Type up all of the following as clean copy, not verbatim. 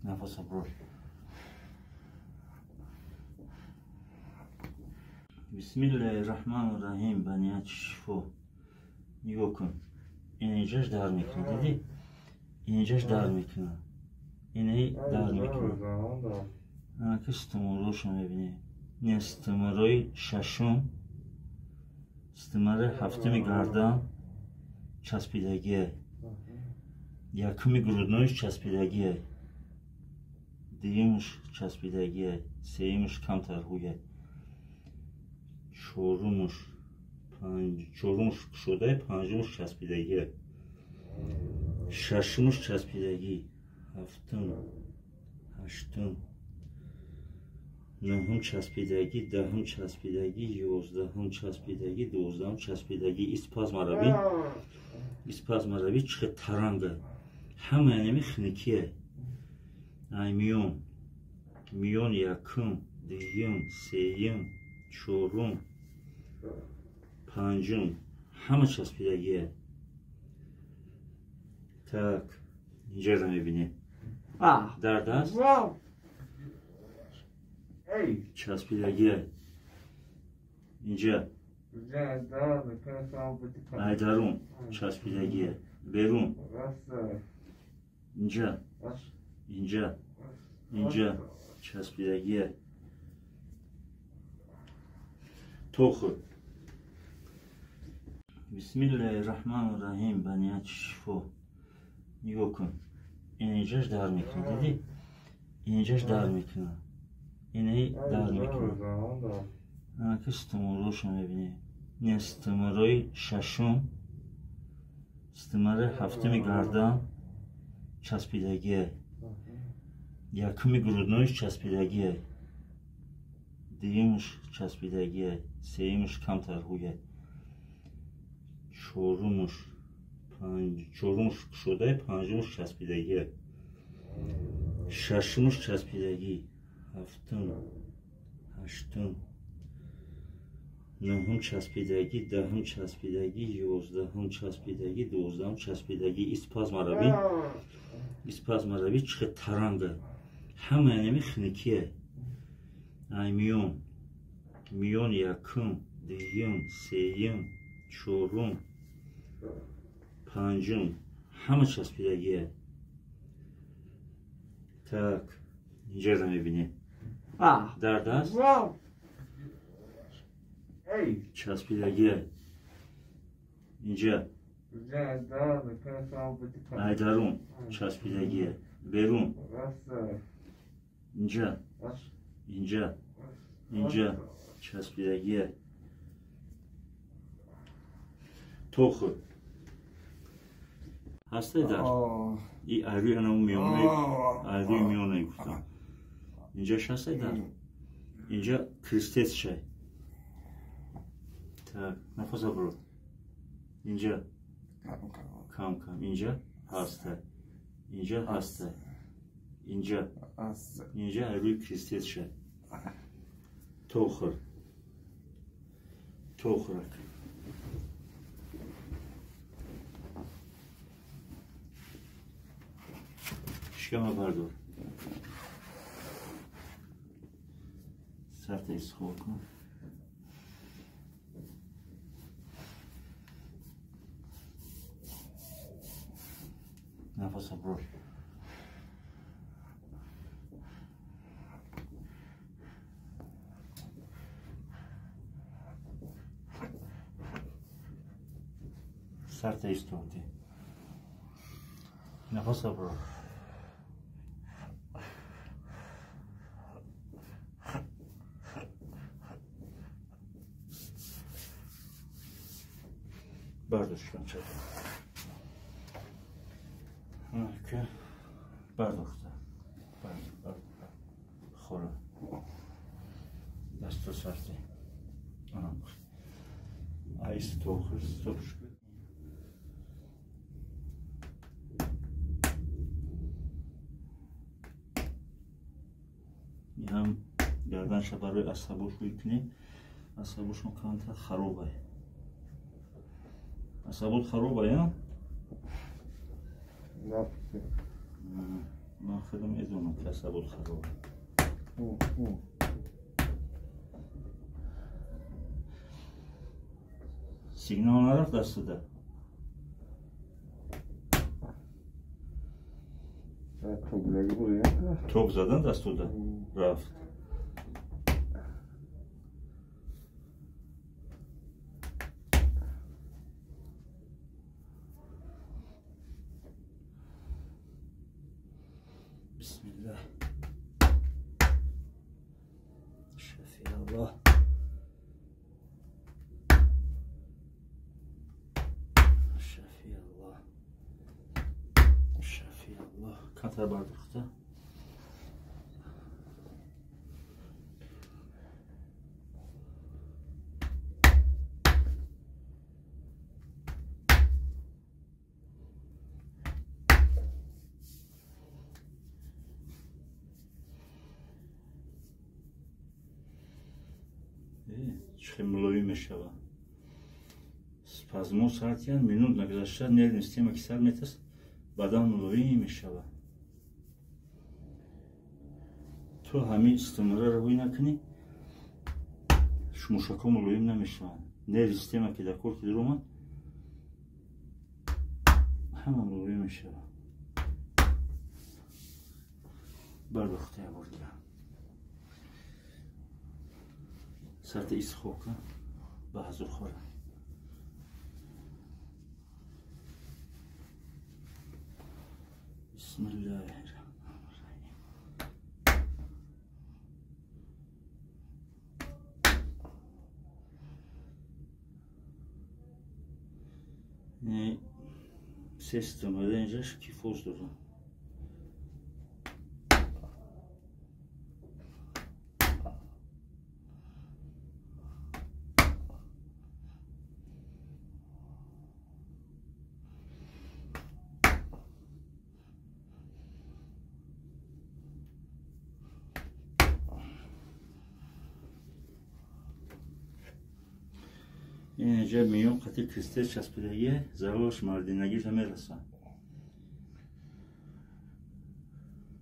Нафаса бро. Бисмиллаҳи раҳмони раҳим. Ба нияти шифо. Нигоҳ кун. Инҷаш дар мекунад, дидӣ? Инҷаш дар мекунад. Инаи дар мекунад. Анаки стимулошо мебинӣ. Ин стимулои шашум, стимулои ҳафтуми гардан часпидагие. Якуми грудноиш часпидагие. Дуюмаш часпидагие. Сеюмаш камтар ҳуя. Чорумаш чорумаш кушодаи, панҷумаш часпидагие. Шашумаш часпидагӣ. Ҳафтум, ҳаштум, нӯҳум часпидагӣ, даҳум часпидагӣ, 11-ум часпидагӣ, 12-ум часпидагӣ. Испазмараби, испазмараби чӣ хел таранга. Ҳамаи нами хиникие. Ай миён, миён якум, дуюм, сеюм, чорум, панҷум, ҳама часпидагие. Так, инҷаро мебинем. Дард аст? Часпидагие. Инҷа. Ай дарун часпидагие. Берун. Инҷа. Инҷа. Инҷа часпидагие. Тохӯр. Бисмиллаҳи раҳмони раҳим. Ба нияти шифо. Нигоҳ кун. Инҷаш дар мекунад, дидӣ? Инҷаш дар мекунад. Инаи дар мекунад. Анаки стимулошо мебинӣ. Ин стимулои шашум, стимулои ҳафтуми гардан часпидагие. Якуми грудноиш часпидагие. Дуюмаш часпидагие. Сеюмаш камтар ҳуя. Чорумаш чорумаш кушодаи, панҷумаш часпидагие. Шашумаш часпидагӣ. Ҳафтум, ҳаштум, нӯҳум часпидагӣ, даҳум часпидагӣ, 11-ум часпидагӣ, 12-ум часпидагӣ. Испазмараби, испазмараби чӣ хел таранга. Ҳамаи нами хиникие. Ай миён, миён якум, дуюм, сеюм, чорум, панҷум, ҳама часпидагие. Так, инҷаро мебинем. Дард аст? Часпидагие. Инҷа. Ай дарун часпидагие. Берун. Инҷа. Инҷа. Инҷа часпидагие. Тохӯр. Ҳастай дард? И айрӯи анаму миёнаи, айрӯи миёнаи гуфтам. Инҷаш ҳастай дард? Инҷа крестец шай. Так, нафаса бро. Инҷа кам кам. Инҷа ҳастай. Инҷа ҳастай. Инҷа. Инҷа айрӯи крестец шай. Тохӯр. Тохӯрак. Шикама бардор. Сарта истихор кун. Нафаса бро. Сарта исторди. Нафаса бро. Бардор шикамча. Ки бардошта. Бардор, бардор. Хора. Дасту сарти. Анам. Ай стохр, стопш. Ҳам гарданша барои асабош ҳуй кунӣ. Асабошон камтар харобай. Асабот харобай, а? Ман худам медонам, ки асабот хароб. Сигнал нарафт дастуда. Ток задан дастуда рафт. Bismillah. Şefiyallah. Şefiyallah. Şefiyallah. Kantar bardakta. Чихе мулоим мешава. Спазмо саатиян минут нагузашта нервный система ки сар метаст, бадан мулоим мешава. То ҳамин истимораро ҳуй накунӣ, мушакҳо мулоим намешаванд. Нервный система ки дар кор ки дуромад, ҳама мулоим мешава. Бардохта як бор дига. Сарти исхока ба ҳазурхора. Бисмиллаҳи. Се стомада инҷаш кифоз дорам. Инҷа миён қати кристал часпидагие, зарараш мардинагиша мерасад.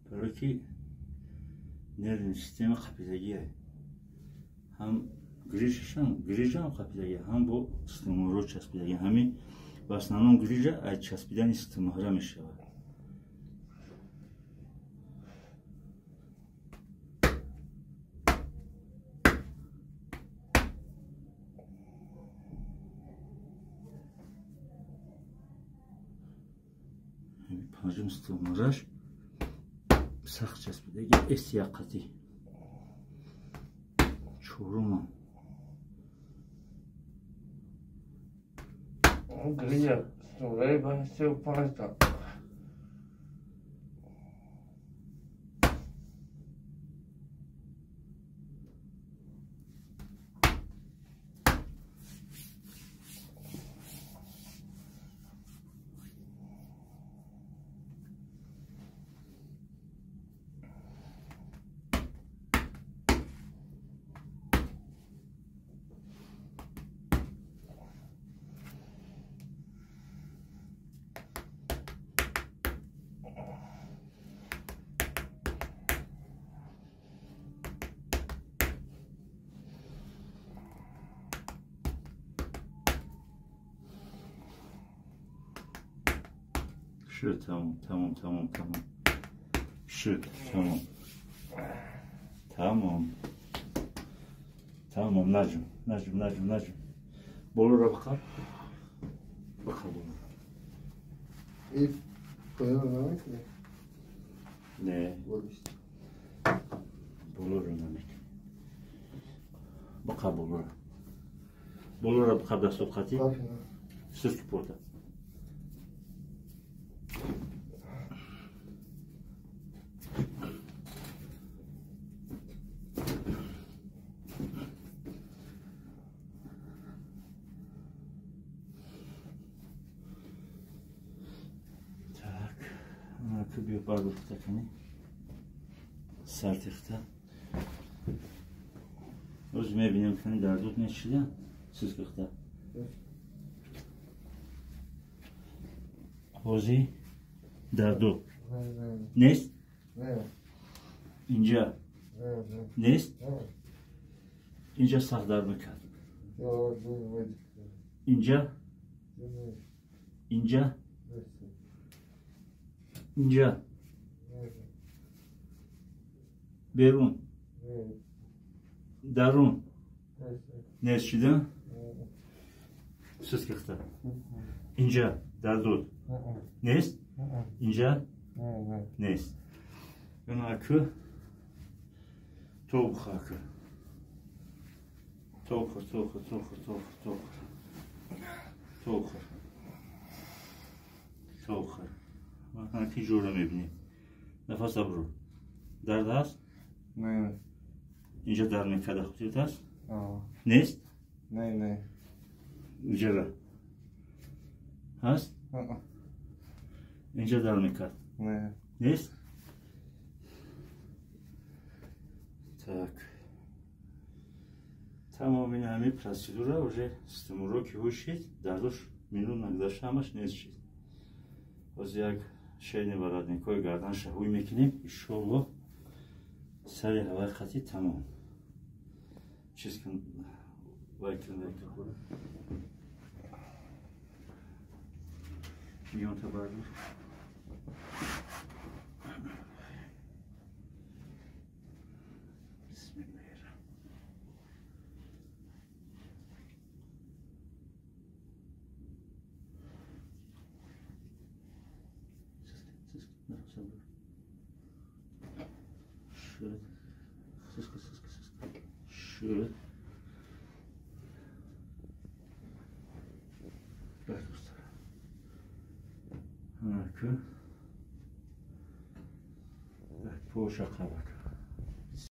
Барое ки нервный система қапидагие. Ҳам грижаам қапидагие, ҳам бо стуморо часпидагие. Ҳамин в основном грижа аз часпидани стумора мешавад. Панҷум стумораш сахт часпидаги эсияқатӣ. Чорумам. Грижа стумораи ба сеу панҷта. Шуд, тамом, тамом, тамом, тамом. Шуд, тамом. Тамом. Тамом, наҷум, наҷум, наҷум, наҷум. Болоро бихаб. Бихаб болоро. И поёнро намекунӣ? Не. Болоро намекунӣ. Бихаб болоро. Болоро бихаб дастот қатӣ. Сирки порта. Биё бардохта кунӣ сартихта. Оз мебинем кани дардот нечида сизгихта. Ҳози дардот нест? Инҷа нест? Инҷа сахт дард мекард. Инҷа? Инҷа? Инҷа? Берун? Дарун? Нест шуда? Сиз кихта. Инҷа дардуд? Нест? Инҷа? Нест. Аку тоб хаку. Тоб хӯр, тоб хӯр, тоб хӯр, тоб хӯр, тоб хӯр. Тоб хӯр. Тоб хӯр. Ки ҷӯра мебинӣ. Нафас абру. Дард ҳаст? Не. Инҷа дард мекарда хотират ҳаст? Нест? Не, не. Инҷара ҳаст? Инҷа дард мекард? Не. Нест? Так. Тамоми ҳамин процедура уже стимулро ки ҳушид, дардош минут нагузашта ҳамаш нест шид. Ҳозир як шейни воротникҳои гарданша ҳуй мекунем, иншоалло сари ҳаваи қатъи тамом. Чиз кун, вай кун, вай кун. Миёнта бардор. Шуд. Поша қабак.